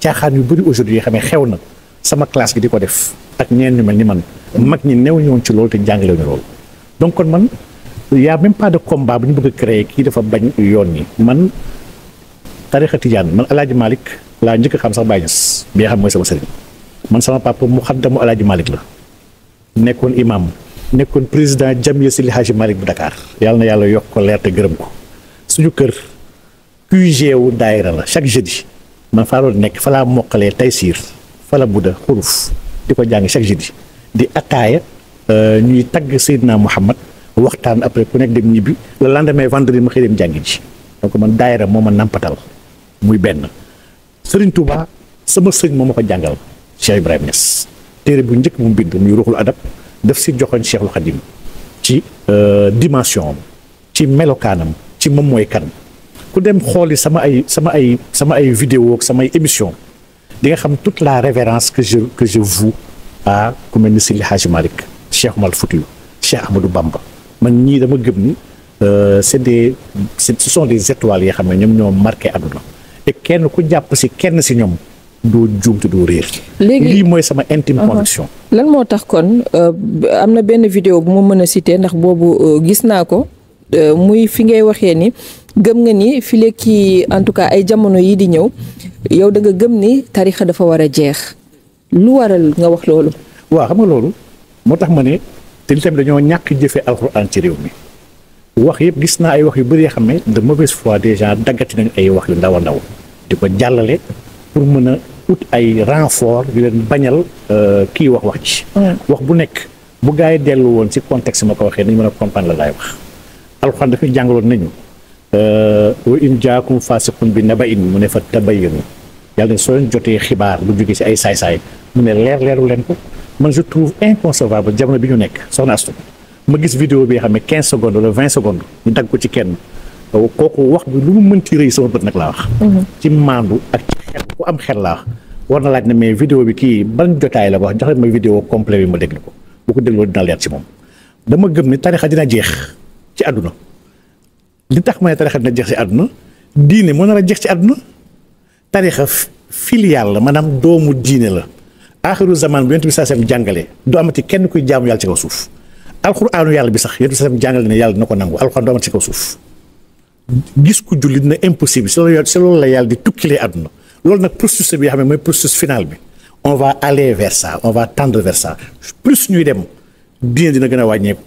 caaxaan yu bëri aujourd'hui yoo xam ne xew na sama classe gi di ko def ak ñeen ñu mel ni man mag ñi new ñëwoon ci loolu te jàngale ñu loolu donc kon man y a même pas de combat bu ñu bëgg a créer kii dafa bañ yoon yi man tarixa tijaan man Alaaji Malick laa njëkk xam sax Baye Niass bi nga xam mooy sama sëriñ man sama papa mu xaddamu Alaaji Malick la nekkoon imam nekkoon président Jamiya Seydi Hadji Malick bu Dakar yàlla na yàlla yokk ko leer te gërëm ko suñu kër QG wu daayira la chaque jeudi man faa doon nekk fa laa mokkalee Taysiir fa la budda xuruf di ko jàng chaque jeudi di ataaya ñuy tagg Seydina Mouhamad waxtaan après ku nekk dem ñibbi le lendemain vendredi ma xëy dem jàngi ji donc man daayira moo ma nampatal muy benn Serigne Touba sama sëñ moo ma ko jàngal Cheikh Ibrahima Niass téere bu njëkk mu bind muy ruuxul adab daf si joxoñ Cheikhul Khadim ci dimension am ci melokaanam ci moom mooy kan ku dem xooli sama ay vidéo ak samay émission di nga xam toute la révérence que je voue à ku mel ni Seydi Hadji Malick Cheikh Oumar Foutiyou Cheikh Ahmadou Bamba man ñii dama gëm ni ce sont des étoiles yoo xam ne ñoom ñoo marqué àdduna et kenn ku jàpp si kenn si ñoom doo juum te doo réer. léegi lii mooy sama intime conviction. lan moo tax kon am na benn vidéo bu ma mën a citer ndax boobu gis naa ko muy fi ngay waxee ni gëm nga ni fi léegi en tout cas ay jamono yi di ñëw yow da nga gëm ni tarixa dafa war a jeex lu waral nga wax loolu. waaw xam nga loolu moo tax ma ne te li tamit dañoo ñàkk jëfe alxuraan ci réew mi wax yëpp gis naa ay wax yu bëri yoo xam ne de mauvaise foi déjà daggati nañu ay wax yu ndaw a ndaw di ko jàllale pour mën a ut ay renfort yu leen bañal kii wax ci wax bu nekk bu gaa yi dellu woon ci contexte ma ko waxee nañu mën a comprendre la laay wax alxuraan dafay jàngaloon nañu wa in jaakum faasiqun bi naba'in mu ne fa tabayyanu yàlla ne soo leen jotee xibaar bu jógee ci ay saay-saay mu ne leeru leen ko man je trouve inconcevable jamono bi ñu nekk soxna Astou ma gis vidéo bi nga xam ne 15 secondes wala 20 secondes ñu dagg ko ci kenn kooku wax bi lu mu mënti rëy sama bët nag laa wax ci maandu ak ci xel ku am xel laa wax war na laaj ne mais vidéo bi kii ban jotaay la ko wax jox leen ma vidéo complet bi ma déglu ko bu ko dégloo dina leer ci moom dama gëm ne tarixa dina jeex ci àdduna li tax ma ne tarixa dina jeex ci àdduna diine moo nar a jeex ci àdduna tarixa filial la maanaam doomu diine la aaxiru zaman bu yonent bi sallallahu alayhi wasallam jàngale du amati kenn kuy jaamu yàlla ci kaw suuf alxuraanu yàlla bi sax yonent bi sallallahu alayhi wasallam jàngale ne yàlla dina ko nangu alxuraan du amati ci kaw suuf gis ku julli dina impossible si loolu la yàlla di tukkilee àdduna loolu nag processus bi nga xam ne mooy processus final bi on va aller vers ça on va tendre vers ça plus ñuy dem diine dina gën a wàññeeku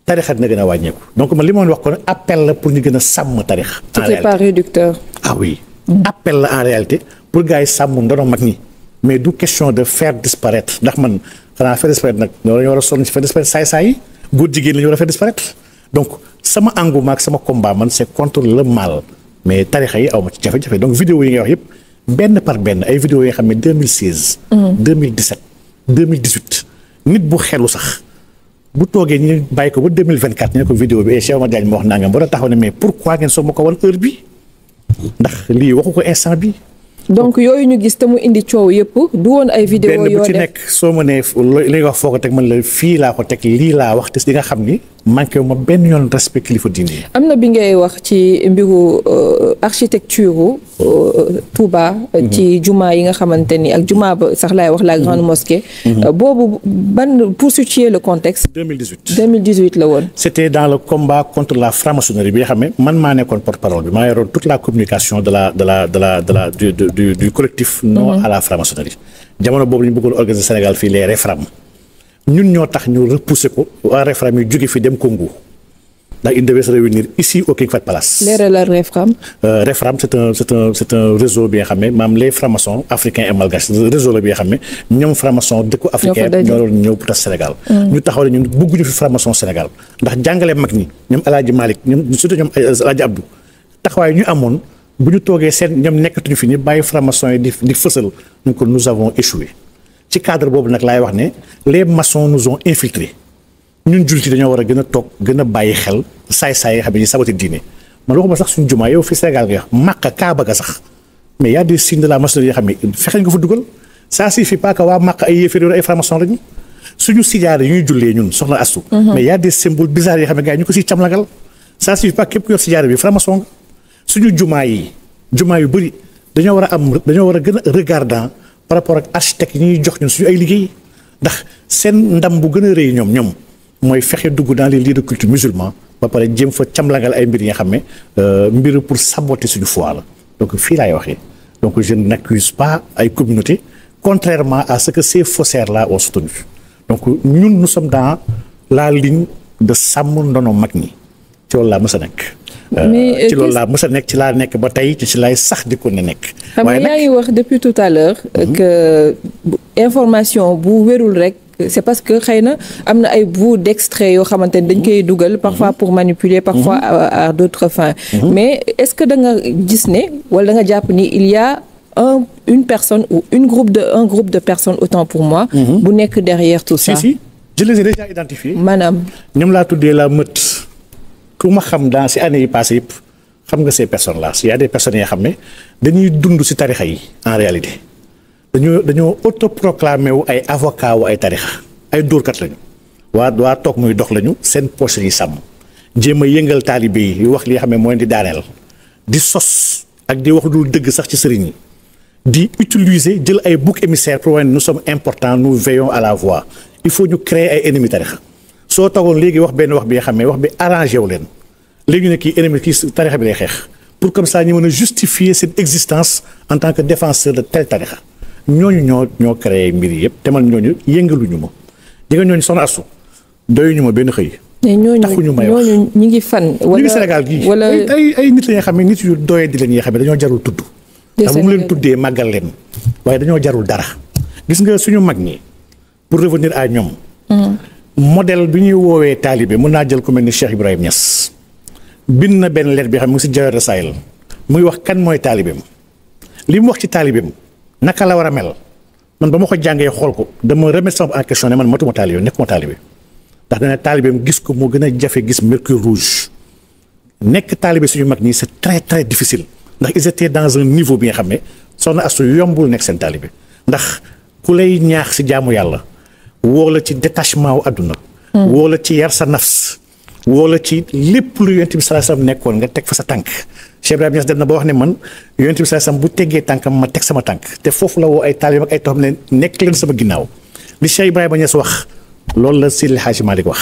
tarixa dina gën a wàññeeku donc man li ma wax ko appel la pour ñu gën a sàmm tarix. c'était pas réducteur. ah oui. appel la en réalité pour gars yi sàmm ndono mag ñi mais du question de faire disparaître ndax man xanaa faire disparaître nag ñoo war a sonn ci faire disparaître saay-saay yi góor jigéen la ñu war a faire disparaître donc sama engouement ak sama combat man c'est contre le mal mais tarixa yi aw ma ci jafe-jafe donc vidéo yi ngay wax yëpp benn par benn ay vidéo yoo xam ne 2016 2017 2018 nit bu xelu sax bu toogee ñu bàyyi ko ba 2024 ñu ne ko vidéo bi Cheikh Oumar Diagne ma wax nangam ba taxaw ne mais pourquoi ngeen soo ma ko wan heure bi ndax lii waxu ko instant bi donc yooyu ñu gis te mu indi coow yëpp du woon ay vidéo yoo benn bu ci nekk soo ma nee li nga wax foo ko teg man la fii laa ko teg lii laa wax te di nga xam ni manqué wu ma benn yoon respect kilifa diine yi. am na bi ngay wax ci mbiru architecture Touba. ci juma yi nga xamante ni ak juma ba sax laay wax la grande mosquée. boobu ban pour situer le contexte. 2018 la woon. c'était dans le combat contre la franc-maçonnerie bi nga xam ne man maa nekkoon porte-parole bi maa yoroon toute la communication du collectif non à la franc-maçonnerie jamono boobu ñu bëggoon organiser Sénégal fii les REFRAM ñun ñoo tax ñu repousser ko waa REFRAM yi jóge fi dem Congo ndax ils devaient se réunir ici au King Fahd Palace. leeralal REFRAM. REFRAM c'est un réseau bi nga xam ne maam les francs-maçons africains et malgaches réseau la bi nga xam ne ñoom franc-maçon dëkku africain ñoo doon ñëw pour tas Sénégal. ñu taxaw ne ñun bëgguñu fi franc-maçon Sénégal ndax jàngale mag ñi ñoom El Hadj Malick ñoom surtout ñoom El Hadj Abdou taxawaay ñu amoon. bu ñu toogee seen ñoom nekkatuñu fi ñu bàyyi franc-maçon yi di fësal ñu ko nous avons échoué ci cadre boobu nag laay wax ne les maçons nous ont infiltrés ñun jullit yi dañoo war a gën a toog gën a bàyyi xel saay-saay yi xam ne sabati diine man waxuma sax suñu jumaa yow fi Sénégal nga wax Makka Kaaba ga sax mais y a des signes de la maçonnerie yoo xam ne fexe nga fa dugal ça suffit pas que waa Makka ay yéefar ay franc-maçon lañu suñu sijaare yi ñuy jullee ñun soxna Astou mais y a des symboles bizarres yoo xam ne gars yi ñu ko siy camlagal ça suffit pas képp ku yor sijaare bi franc-maçon nga suñu jumaa yu bëri dañoo war a gën a regardant par rapport ak architecte yi ñuy jox ñun suñu ay liggéey ndax seen ndam bu gën a rëy ñoom mooy fexe dugg dans les lieux de culte musulman ba pare jéem fa camlangal ay mbir yi nga xam ne mbir pour saboter suñu foi la donc fii laay waxee donc je n'accuse pas ay communautés contrairement à ce que ces faussaires là ont soutenu donc ñun nous sommes dans la ligne de sàmm ndono mag ñi ci loolu laa mës a nekk. ci loolu laa mës a nekk ci laa nekk ba tey ci laay sax di ko ne nekk. waaye nag yaa ngi wax depuis tout à l'heure que information bu wérul rek. c'est parce que xëy na am na ay bouts d'extrait yoo xamante ne dañ koy dugal parfois pour manipuler parfois à d'autres fins mais est-ce que da nga gis ne wala da nga jàpp ni il y a une personne ou un groupe de personnes autant pour moi bu nekk derrière tout ça. si je les ai déjà identifiés. maanaam ñoom laa tuddee la meute ku ma xam dans si années yi passées yëpp xam nga ces personnes là il y a des personnes yoo xam ne dañuy dund si tarixa yi en réalité dañoo autoproclamé wu ay avocat wu ay tarixa ay dóorkat lañu waa toog muy dox lañu seen poche yi sàmm jéem a yëngal taalibe yi wax li nga xam ne mooy di daaneel di sos ak di wax dul dëgg sax ci sëriñ yi di utiliser jël ay boucs émissaires pour wane nous sommes importants nous veillons à la voix il faut ñu créer ay ennemis tarixa soo toogoon léegi wax benn wax bi nga xam ne wax bi arrangé wu leen léegi ñu ne kii ennemi kii tarixa bi lay xeex pour comme ça ñu mën a justifier seen existence en tant que défenseur de tel tarixa ñooñu ñoo créé mbir yëpp te man ñooñu yëngaluñu ma jigéen ñooñu soxna Astou doyuñu ma benn xëy. taxuñu may wax ñooñu ñu ngi fan. ñu ngi Sénégal gii wala ay nit la ñuy xam ne nit yu doyee di leen ñuy xam ne dañoo jarul tudd. ndax bu mu leen tuddee màggal leen waaye dañoo jarul dara. gis nga suñu mag ñi pour revenir à ñoom. modèle bi ñuy woowee taalibe mën naa jël ku mel ni Cheikh Ibrahim Niass bind na benn lettre bi xam ne mu ngi si Jawahir Rasaa'il muy wax kan mooy taalibeem li mu wax ci taalibeem. naka la war a mel man ba ma ko jàngee xool ko dama remettre sama en question ne man matuma taalibe nekkuma taalibe ndax dana taalibeem gis ko moo gën a jafe gis mercure rouge nekk taalibe suñu mag ñi c'est très très difficile ndax ils étaient dans un niveau bi nga xam ne soxna Astou yombul nekk seen taalibe ndax ku lay ñaax si jaamu yàlla woo la ci détachement wu àdduna woo la ci yar sa nafs woo la ci lépp lu Yonent bi sallallahu alayhi wasallam nekkoon nga teg fa sa tànk Cheikh Ibrahima Niass dem na ba wax ne man Yonent bi sallallahu alayhi wasallam bu teggee tànkam ma teg sama tànk te foofu la woo ay taalibe ak ay toxam ne nekk leen sama ginnaaw li Cheikh Ibrahima Niass wax loolu la Seydi El Hadji Malick wax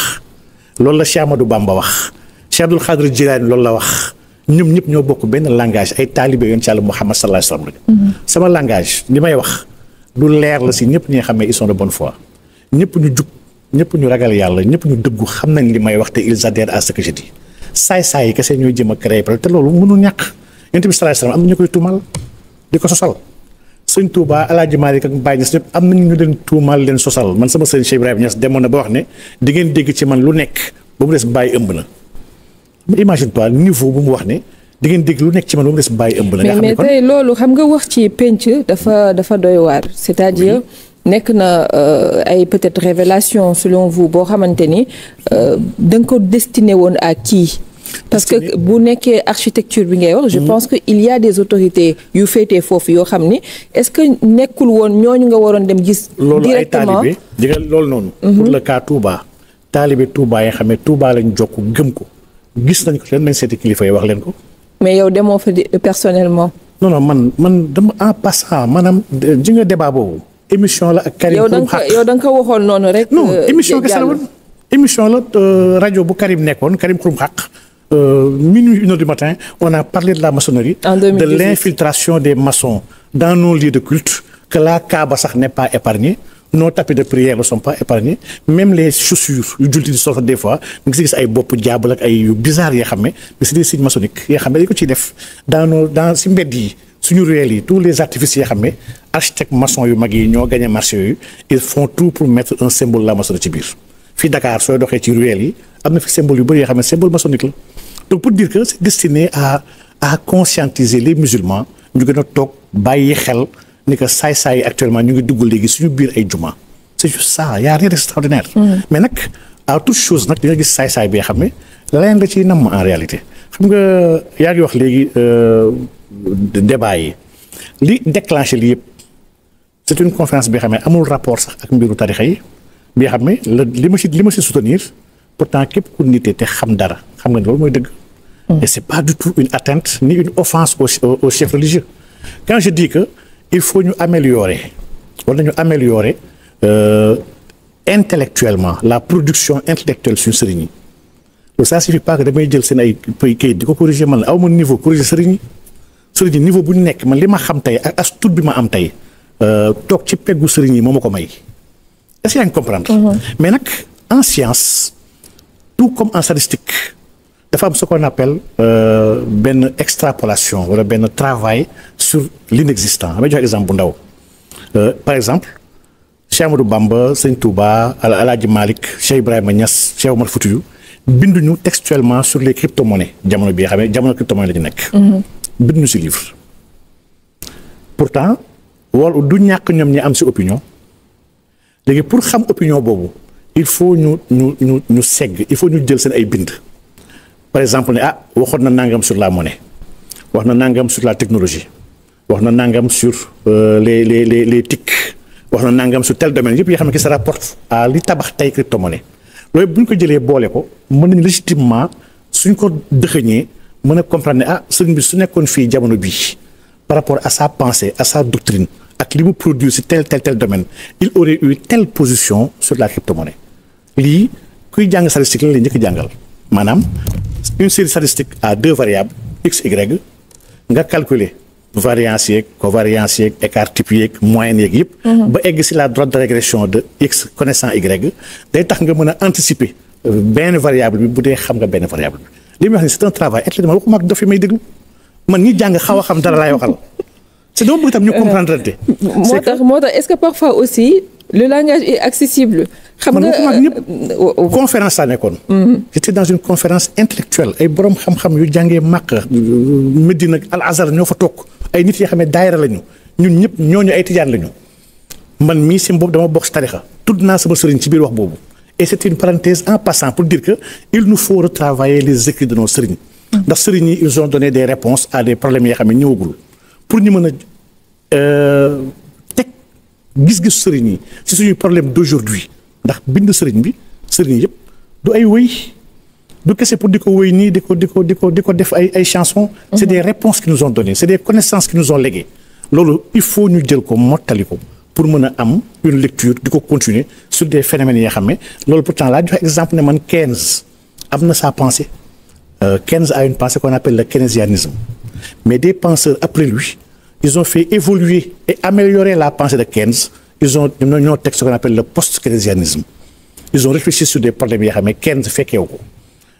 loolu la Cheikh Ahmadou Bamba wax Cheikh Abdoul Khadir Jilani loolu la wax ñoom ñëpp ñoo bokk benn langage ay taalibe Yonent Yàlla Muhammad sallallahu alayhi wasallam lañu sama langage li may wax lu leer la si ñëpp ñi nga xam ne ils sont de bonne foi ñëpp ñu jub ñëpp ñu ragal yàlla ñëpp ñu dëggu xam nañ li may wax te ils adhèrent à ce que je dis saay-saay yi kese ñooy jëm a créer te loolu mënul ñàkk Yonent bi sallallahu alayhi wasallam am na ñu koy tuumal di ko sosal sëñ Touba El Hadji Malick ak Baye Niass ñëpp am nañu ñu leen tuumal leen sosal man sama sëñ Cheikh Ibrahima Niass demoon na ba wax ne di ngeen dégg ci man lu nekk ba mu des Baye ëmb na imagine toi niveau bu mu wax ne di ngeen dégg lu nekk ci man ba mu des Baye ëmb na. nga xam ne kon mais tey loolu xam nga wax ci penc dafa doy waar c'est-à-dire. nekk na ay peut-être révélation selon vous boo xamante ni da nga ko destiné woon à qui parce que bu nekkee architecture bi ngay wax je pense que il y a des autorités yu féetee foofu yoo xam ni est-ce que nekkul woon ñooñu nga waroon dem gis directement loolu ay taalibe loolu noonu pour le cas Touba taalibe Touba yi xam ne Touba lañ jokk gëm ko gis nañ ko leen nañ seeti kilifa yi wax leen ko mais yow demoo fa personnellement non man dama en passant maanaam ji nga débat boobu émission la ak Karim Xurum Xaq yow da nga ko waxoon noonu rek. non émission kese la woon émission la rajo bu Karim nekkoon Karim Xurum Xaq minuit 1h du matin on a parlé de la maçonnerie. En 2018. De l'infiltration des maçons dans nos lieux de culte que la Kaaba sax n'est pas épargnée nos tapis de prière ne sont pas épargnés même les chaussures yu jullit di sol des fois nga gis ay bopp jaabal ak ay yu bizarre yoo xam ne mais c'est des signes maçonniques yoo xam ne dañu ko ciy def dans si mbedd yi. suñu ruelles yi tous les artifices yoo xam ne architecte maçon yu mag yi ñoo gagné marché yooyu ils font tout pour mettre un symbole la maçonnerie ci biir fii Dakar sooy doxee ci ruelles yi am na fi symbole yu bëri yoo xam ne symbole maçonnique la donc pour dire que c'est destiné à conscientiser les musulmans ñu gën a toog bàyyi xel ni que saay-saay actuellement ñu ngi dugg léegi suñu biir ay juma c'est juste ça y a rien d'extraordinaire mais nag à toute chose nag di nga gis saay-saay bi nga xam ne leneen la ciy namm en réalité xam nga yaa ngi wax léegi débat yi li déclenché li yëpp c'est une conférence bi nga xam ne amul rapport sax ak mbiru tarixa yi bi nga xam ne li ma si soutenir pourtant képp ku nite te xam dara xam nga ne loolu mooy dëgg et c'est pas du tout une atteinte ni une offense au chef religieux quand je dis que il faut ñu améliorer wala ñu améliorer intellectuellement la production intellectuelle suñu sëriñ yi loolu ça suffit pas que damay jël seen ay kayit di ko corriger man la aw ma niveau corriger sëriñ yi niveau bu ñu nekk man li ma xam tey ak as tuut bi ma am tey toog ci peggu sëriñ yi moo ma ko may est-ce que yaa ngi comprendre. mais nag en science tout comme en statistique dafa am ce qu'on appelle benn extrapolation wala benn travail sur l'inexistant damay jox exemple bu ndaw par exemple Cheikh Amadou Bamba Sëñ Touba Alaaji Malick Cheikh Ibrahima Niass Cheikh Omar Foutiyou binduñu textuellement sur les crypto-monnaies jamono bii xam ne jamono crypto-monnaie la ñu nekk. binduñu ci livre pourtant wala du ñàkk ñoom ñi am ci opinion léegi pour xam opinion boobu il faut ñu segg il faut ñu jël seen ay bind par exemple ne waxoon na nangam sur la monnaie wax na nangam sur la technologie wax na nangam sur les TIC wax na nangam sur tel domaine yëpp yoo xam ne qui se rapporte à li tabax tey crypto-monnaie loolu bu ñu ko jëlee boole ko mën nañu légitimement suñ ko dëxëñee mën a comprendre ne sëriñ bi su nekkoon fii jamono bii par rapport à sa pensée à sa doctrine ak li mu produit ci tel domaine il aurait eu telle position sur la crypto-monnaie lii kuy jàng statistique la njëkk jàngal maanaam une série statistique à 2 variables x y nga calculer variance yeeg covariance yeeg écart type yeeg moyenne yeeg yëpp. ba egg ci la droite de régression de x connaissant y day tax nga mën a anticiper benn variable bi bu dee xam nga benn variable bi li muy wax ni c'est un travail intellectuel waxuma ak dof yi may déglu man ñi jàng xaw a xam dara laay waxal c'est dama bëgg tam ñu comprendre te. moo tax est-ce que parfois aussi le langage est accessible. xam nga man ñëpp conférence laa nekkoon. j'étais dans une conférence intellectuelle ay borom xam-xam yu jàngee Makka Medina Al Azhar ñoo fa toog ay nit yoo xam ne daayira lañu ñun ñëpp ñooñu ay tijaan lañu man mii si boobu dama bokk si tarixa tudd naa sama sëriñ ci biir wax boobu et c'est une parenthèse en passant pour dire que il nous faut retravailler les écrits de nos sëriñ. ndax sëriñ yi ils ont donné des réponses à des problèmes yoo xam ne ñëwagul pour ñu mën a teg gis-gis sëriñ yi ci suñuy problème d'aujourd'hui ndax bind sëriñ bi sëriñ yëpp du ay wëy du kese pour di ko wëy nii di ko def ay chansons. c'est des réponses qu'ils nous ont données c'est des connaissances qu'ils nous ont léguées loolu il faut ñu jël ko mottali ko pour mën a am une lecture di ko continuer sur des phénomènes yoo xam ne loolu pourtant laa joxe exemple ne man Keynes am na sa pensée Keynes a une pensée qu'on appelle le keynésianisme mais des penseurs après lui ils ont fait évoluer et améliorer la pensée de Keynes. ñoo teg ce qu'on appelle le post-keynésianisme ils ont réfléchi sur des problèmes yoo xam ne Keynes fekkeewu ko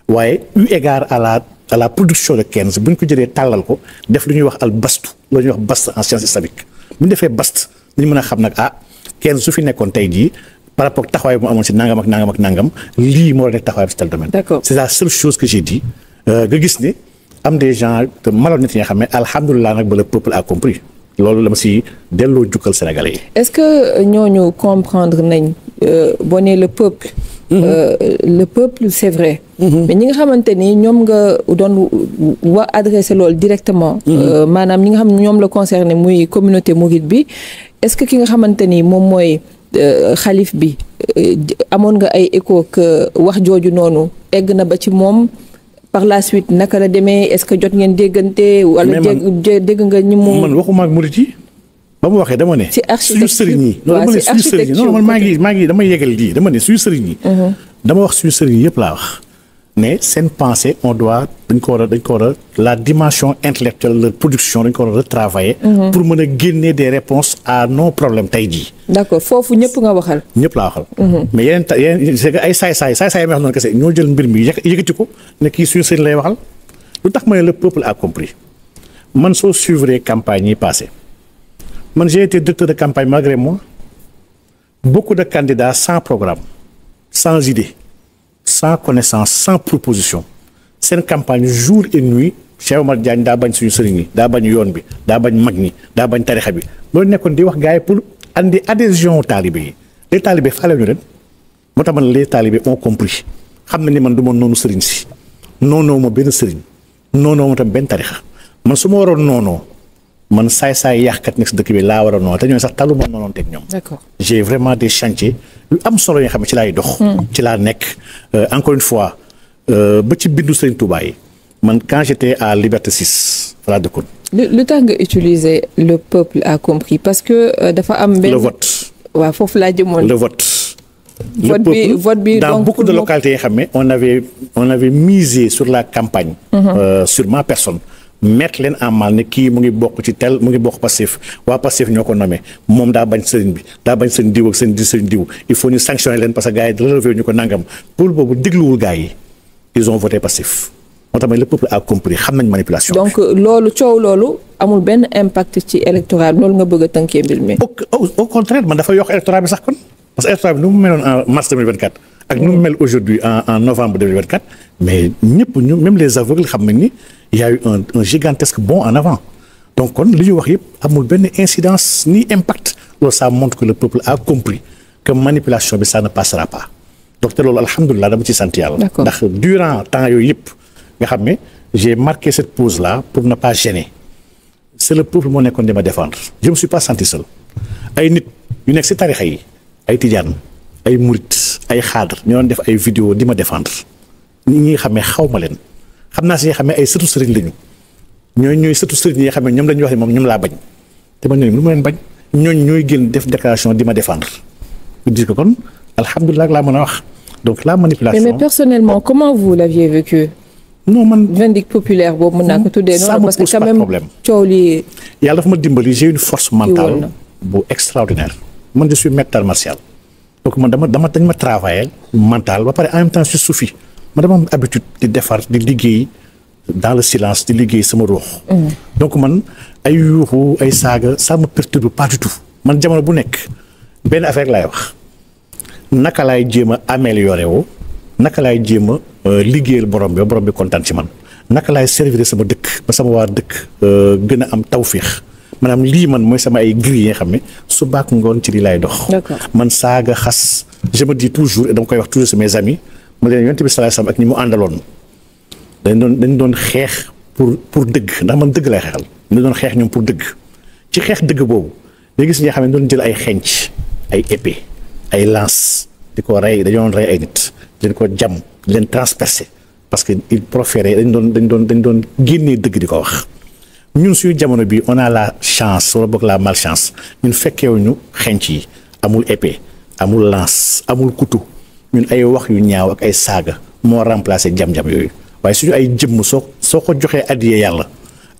waaye eu égard à la production de Keynes bu ñu ko jëlee tàllal ko def lu ñuy wax al bastu la ñuy wax bast en science islamique bu ñu defee bast dañu mën a xam nag Keynes su fi nekkoon tey jii par rapport ak taxawaay bu mu amoon si nangam ak nangam lii moo nekk taxawaay bi si tel domaine. D'accord. C'est la seule chose que j'ai dit nga gis ne am des gens de malhonnêtes yi nga xam ne alhamdulilah nag ba le peuple a compris. loolu la ma si delloo jukkal Sénégalais yi. est-ce que ñooñu comprendre nañ boo nee le peuple. Le peuple c'est vrai. mais ñi nga xamante ni ñoom nga doon adressé loolu directement. maanaam ñi nga xam ne ñoom la concerné muy communauté mouride bi est-ce que ki nga xamante ni moom mooy xalif bi amoon nga ay écho que wax jooju noonu egg na ba ci moom. par la suite naka la demee est-ce que jot ngeen déggante. wala dégg nga ñi mu. man waxuma ak murit yi ba mu waxee dama ne. ci architecture suñu sëriñ yi. non dama ne suñu sëriñ yi non man maa ngi damay yegal lii dama ne suñu sëriñ yi. dama wax suñu sëriñ yëpp laa wax. ne seen pensée dañ ko war a la dimension intellectuelle de production dañ ko war a retravailler. pour mën a génne des réponses à nos problèmes tey jii. d'accord foofu ñëpp nga waxal. ñëpp laa waxal. mais yeneen c'est que ay saay-saay yi may wax noonu kese ñoo jël mbir mi yëkkati ko ne kii suñu sëriñ lay waxal lu tax ma ne le peuple a compris man soo suivre campagne yi passé man j'ai été directeur de campagne malgré moi beaucoup de candidats sans programme sans idée. sans connaissance sans proposition seen campagne jour et nuit Cheikh Omar Diagne daa bañ suñu sëriñ yi daa bañ yoon bi daa bañ mag ñi daa bañ tarixa bi loolu nekkoon di wax gars yi pour andi adhésion talibé yi les talibés faale ñu leen moo tax man les talibés ont compris xam na ni man du ma noonu sëriñ si noonoo ma benn sëriñ noonoo ma tam benn tarixa man su ma waroon noonoo man saay yàqkat nekk si dëkk bi laa war a noonu te ñooñu sax talu ma noonoon teg ñoom. D'accord. J'ai vraiment des chantiers yu am solo yoo xam ne ci laay dox. ci laa nekk encore une fois ba ci bindu Serigne Touba yi man quand j'étais à Liberté 6 fa laa dëkkoon. lu tax nga utiliser le peuple a compris parce que dafa am benn. le vote. waaw foofu laa jëmoon. le vote. vote bi dans donc beaucoup de localités yi xam ne on avait misé sur la campagne. Sur ma personne. mettre leen en mal ne kii mu ngi bokk ci tel mu ngi bokk Pastef waa Pastef ñoo ko nommé moom daa bañ sëriñ bi daa bañ sëriñ diw ak sëriñ diw il faut ñu sanctionner leen parce que gars yi relevé ñu ko nangam pour boobu dégluwul gars yi ils ont voté Pastef moo tax le peuple a compris xam nañ manipulation. donc loolu coow loolu amul benn impact ci électoral loolu nga bëgg a tënkee mbir mi. au contraire man dafa yokk électorat bi sax kon parce que électorat bi nu mu meloon en mars 2024 ak nu mu mel aujourd'hui en novembre 2024 mais ñëpp ñu même les aveugles xam nañ ni il y a eu un gigantesque bond en avant donc kon li ñu wax yëpp amul benn incidence ni impact loolu ça montre que le peuple a compris que manipulation bi ça ne passera pas donc te loolu alhamdulilah dama ci sant yàlla. ndax durant temps yooyu yëpp nga xam ne j'ai marqué cette pause là pour ne pas gêner c'est le peuple moo nekkoon di ma défendre je me suis pas senti seul ay nit yu nekk ci tarixa yi ay tijaan ay murit ay xaadar ñoo doon def ay vidéo di ma défendre nit ñi nga xam ne xaw ma leen xam naa si nga xam ne ay sëtu sëriñ lañu ñooy sëtu sëriñ yi nga xam ne ñoom lañu wax ne moom ñoom laa bañ te man ñooñu lu ma leen bañ ñooy génn def déclaration di ma défendre pour dire que kon alhamdulilah laa mën a wax donc la manipulation. mais personnellement comment vous l'aviez vécu. non man vindicte populaire boobu mën naa ko tuddee noonu parce que quand même coow li. yàlla dafa ma dimbali j'ai une force mentale bu extraordinaire man je suis maître martial donc man dañ ma travailler mental ba pare en même temps je suis soufi man dama am habitude di defar di liggéey dans le silence di liggéey sama ruux. donc man ay yuuxu ay saaga ça me perturbe pas du tout man jamono bu nekk benn affaire laay wax naka laay jéem a améliorer woo naka laay jéem a liggéeyal borom bi kontaan ci man naka laay servir sama dëkk ba sama waa dëkk gën a am tawféex maanaam lii man mooy sama ay gris yi nga xam ne su baak ngoon ci lii laay dox. man saaga xas je me dis toujours et dama koy wax toujours sur mes amis ma leen yonent bi sallallahu alayhi wasallam ak ñi mu àndaloon dañ doon xeex pour dëgg ndax man dëgg lay xeexal dañ doon xeex ñoom pour dëgg ci xeex dëgg boobu day gis ñi nga xam ne doon jël ay xenc ay épée ay lance di ko rey dañoo rey ay nit leen ko jam leen transpercer parce que il proférait dañ doon génnee dëgg di ko wax ñun suñu jamono bi on a la chance wala boog la malchance ñun fekkeewuñu xenc yi amul épée amul lance amul couteau ñun ay wax yu ñaaw ak ay saaga moo remplacer jam-jam yooyu waaye suñu ay jëmm soo ko joxee addiyee yàlla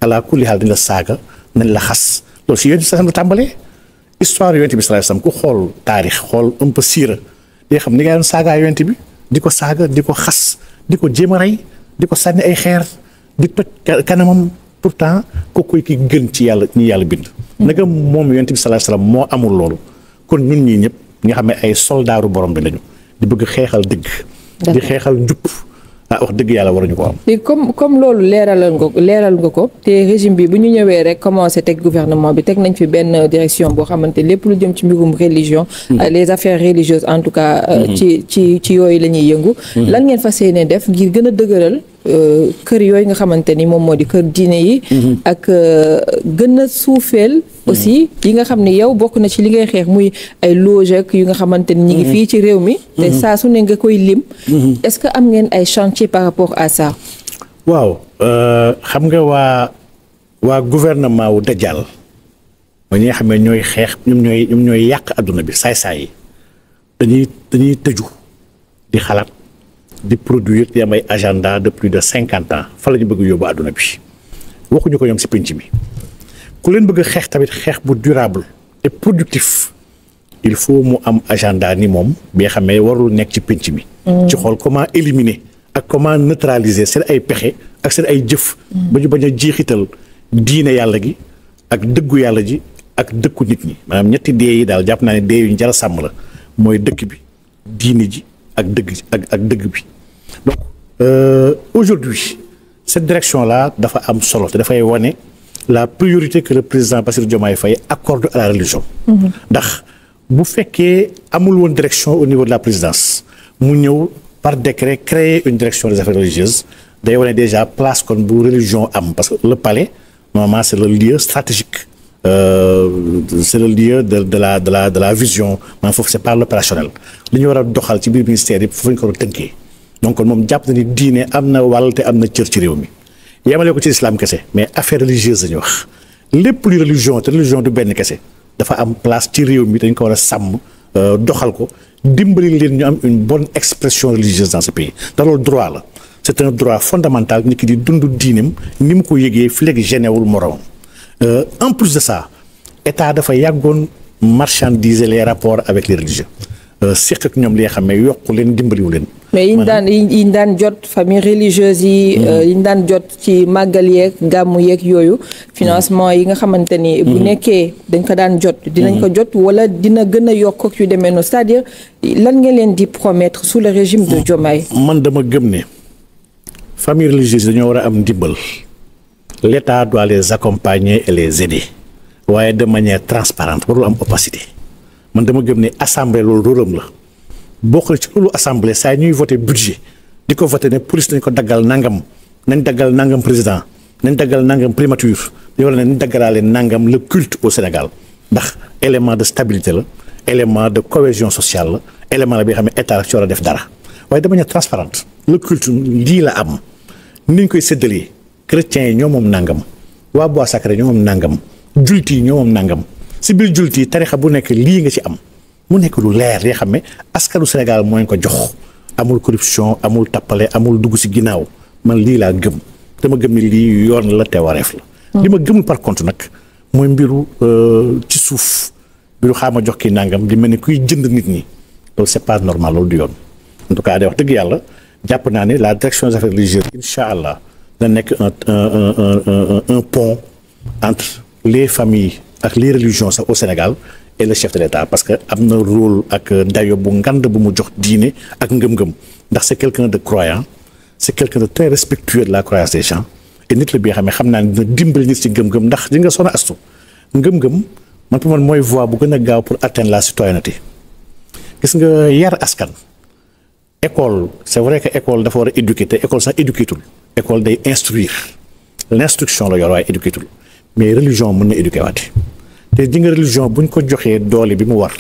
ala kulli xaal dañ la saaga nañ la xas loolu si yonent bi sallallahu alayhi wasallam la tàmbalee histoire yonent bi sallallahu alayhi wasallam ku xool taarix xool un peu siira di xam ni nga doon saagaa yonent bi di ko saaga di ko xas di ko jéem a rey di ko sànni ay xeer di toj kanamam pourtant kooku ki gën ci yàlla ñi yàlla bind. naka moom yonent bi sallallahu alayhi wasallam moo amul loolu kon ñun ñii ñëpp nga xam ne ay soldaaru borom bi lañu di bëgg xeexal dëgg. di xeexal njub. wax dëgg yàlla waruñu ko am. léegi comme loolu leeral nga ko te régime bi bu ñu ñëwee rek commencé teg gouvernement bi teg nañ fi benn direction boo xamante lépp lu jëm ci mbirum religion. les affaires religieuses en tout cas. ci yooyu la ñuy yëngu. lan ngeen fas yéene def ngir gën a dëgëral kër yooyu nga xamante ni moom moo di kër diine yi. ak gën a suufeel. aussi yi nga xam ne yow bokk na ci li ngay xeex muy ay loge ak yu nga xamante ni ñi ngi fii ci réew mi. te saa su ne nga koy lim. est-ce que am ngeen ay chantier par rapport à ça. waaw xam nga waa gouvernement wu Dajjal mooy ñi nga xam ne ñooy xeex ñoom ñooy yàq adduna bi saay-saay yi dañuy tëju di xalaat di produire di am ay agenda de plus de 50 ans fa la ñu bëgg yóbbu adduna bi waxuñu ko ñoom si penc mi. ku leen bëgg a xeex tamit xeex bu durable et productif il faut mu am agenda ni moom bi nga xam ne warul nekk ci penc mi. ci xool comment éliminer ak comment neutraliser seen ay pexe ak seen ay jëf. ba ñu bañ a jeexital diine yàlla gi ak dëggu yàlla ji ak dëkku nit ñi maanaam ñetti dee yi daal jàpp naa ne dee yu ñu jar a sàmm la mooy dëkk bi diine ji ak dëgg bi donc aujourd'hui cette direction là dafa am solo te dafay wane. la priorité que le président Bassirou Diomaye Faye accorde à la religion. ndax bu fekkee amul woon direction au niveau de la présidence mu ñëw par décret créer une direction des affaires religieuses day wane déjà place kon bu religion am parce que le palais normalement c'est le lieu stratégique c'est le lieu de la vision maanaam foofu c'est pas l'opérationnel li ñu war a doxal ci biir ministère yi foofu ñu ko war a tënkee donc kon moom jàpp na ni diine am na wàll te am na cër ci réew mi yemale ko ci islam kese mais affaire religieuse la ñu wax lépp luy religion te religion du benn kese dafa am place ci réew mi dañ ko war a sàmm doxal ko dimbali leen ñu am une bonne expression religieuse dans ce pays te loolu droit la c'est un droit fondamental nit ki di dund diineem ni mu ko yëgee fi léegi généwul moroom en plus de ça état dafa yàggoon marchandiser les rapports avec les religieux seq ak ñoom li nga xam ne yokku leen dimbaliwu leen. mais yi ñu daan jot famille religieuse yi. yi ñu daan jot ci màggal yeeg gàmmu yeeg yooyu. financement yi nga xamante ni. bu nekkee dañ ko daan jot. dinañ ko jot wala dina gën a yokk ak yu demee noonu c'est-à-dire lan nga leen di promettre sous le régime de Diomaye. man dama gëm ne famille religieuse dañoo war a am ndimbal l'État doit les accompagner et les aider waaye de manière transparente warul am opacité. man dama gëm ne assemblée loolu rôlam la bokk na ci loolu assemblée saa ñuy voté budget di ko voté ne police nañ ko daggal nangam nañ daggal nangam président nañ daggal nangam primature dañu war a ne nañ daggalaale nangam le culte au Sénégal ndax élément de stabilité la élément de cohésion sociale la élément la bi nga xam ne état ci war a def dara waaye de manière transparente le culte lii la am ni ñu koy séddalee chrétiens yi ñoo moom nangam waa Bois Sacré ñoo moom nangam jullit yi ñoo moom nangam. si biir jullit yi tarixa bu nekk lii nga ci am mu nekk lu leer yoo xam ne askanu Sénégal moo ko jox amul corruption amul tappale amul dugg si ginnaaw man lii laa gëm dama gëm ni lii yoon la te wareef la. li ma gëmul par contre nag mooy mbiru ci suuf mbiru xaama jox kii nangam di mel ni kuy jënd nit ñi loolu c'est pas normal loolu du yoon en tout cas day wax dëgg yàlla jàpp naa ne la direction des affaires religieuses incha allah dana nekk un pont entre les familles. ak les religions sax au Sénégal et le chef de l'État parce que am na rôle ak dayo bu ngand bu mu jox diine ak ngëm-ngëm ndax c'est quelqu'un de croyant c'est quelqu'un de très respectueux de la croyance des gens et nit la bi nga xam naa ne dina dimbali nit ci ngëm-ngëm ndax di nga Soxna Astu ngëm-ngëm man pour man mooy voie bu gën a gaaw pour atteindre la citoyenneté gis nga yar askan école c'est vrai que école dafa war a éduquer te école sax éduquetul école day instruire l'instruction la yor waaye éduquetul mais religion mën na éduquer waate te di nga religion buñ ko joxee doole bi mu war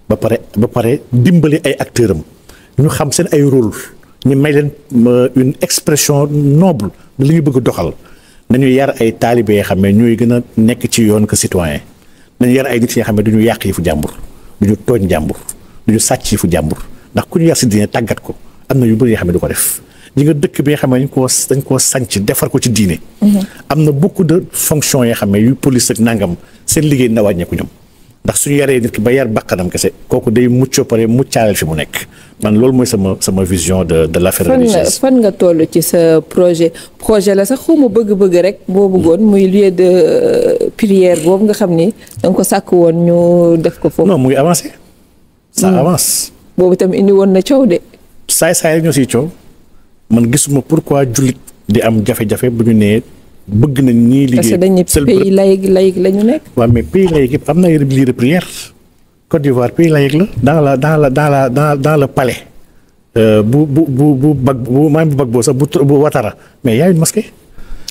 ba pare dimbali ay acteurs am ñu xam seen ay rôle ñu may leen une expression noble de li ñu bëgg doxal nañu yar ay taalibe yoo xam ne ñooy gën a nekk ci yoon que citoyen nañu yar ay nit yoo xam ne du ñu yàq yi fu jàmbur du ñu tooñ jàmbur du ñu sàcc yi fu jàmbur ndax ku ñu yar si diine tàggat ko am na yu bëri yoo xam ne du ko def. ñi nga dëkk bi nga xam ne dañ koo sanc defar ko ci diine. am na beaucoup de fonctions yoo xam ne yu police ak nangam seen liggéey na wàññeeku ñoom ndax suñu yaree nit ki ba yar bakkanam kese kooku day muccoo pare muccaaleel fi mu nekk man loolu mooy sama vision de l'affaire religieuse. fan nga toll ci sa projet la sax xaw ma bëgg-bëgg rek boo bëggoon muy lieu de prière boobu nga xam ni da nga ko sàkk woon ñu def ko foofu. non muy avancé. ça avance. boobu itam indi woon na coow de. saay rek ñoo siy coow. man gisuma pourquoi jullit di am jafe-jafe bu ñu nee bëgg nañ ñii liggéey. parce que dañu pays laïque la ñu nekk. waaw mais pays laïque yëpp am na ay lieu de prière Côte d'Ivoire pays laïque la dans le palais bu Gbagbo sax bu Ouattara mais y a une mosquée.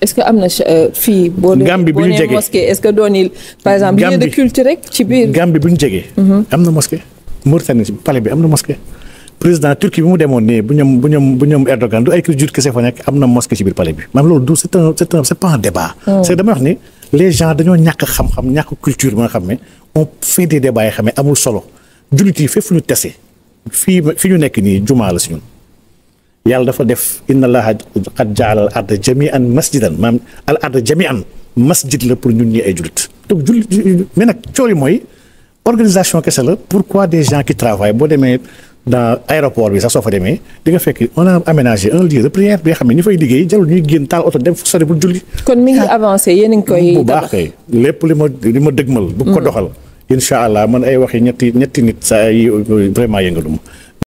est-ce que am na fii. Gambie bi ñu jege mosquée est-ce que doon par exemple lieu de culte rek ci biir. Gambie bi ñu jege. am na mosquée. Mauritanie ci palais bi am na mosquée. président Turquie bi mu demoon nii bu ñoom Erdogan du ay kër jur kese fa nekk am na mosquée ci biir palais bi maanaam loolu c'est pas un débat. c'est damay wax ni les gens dañoo ñàkk xam-xam ñàkk culture ba nga xam ne on fait des débats yoo xam ne amul solo jullit yi fépp fu ñu tese fi ñu nekk nii jumaa la si ñun yàlla dafa def inna allaha qad ja'ala al arda jami'an masjidan maanaam al arda jami'an masjid la pour ñun ñi ay jullit donc jullit mais nag coori mooy organisation kese la pourquoi des gens qui travaillent boo demee dans aéroport bi sax soo fa demee di nga fekk on a aménagé un lieu de prière bi nga xam ne ñi fay liggéey jarul ñuy génn taal oto dem fu sori pour julli. kon mi ngi avancé yéen a ngi koy. bu baax kay lépp li ma dëgmal. bu ko doxal incha allah man ay waxi ñetti nit saa yi vraiment yëngaluma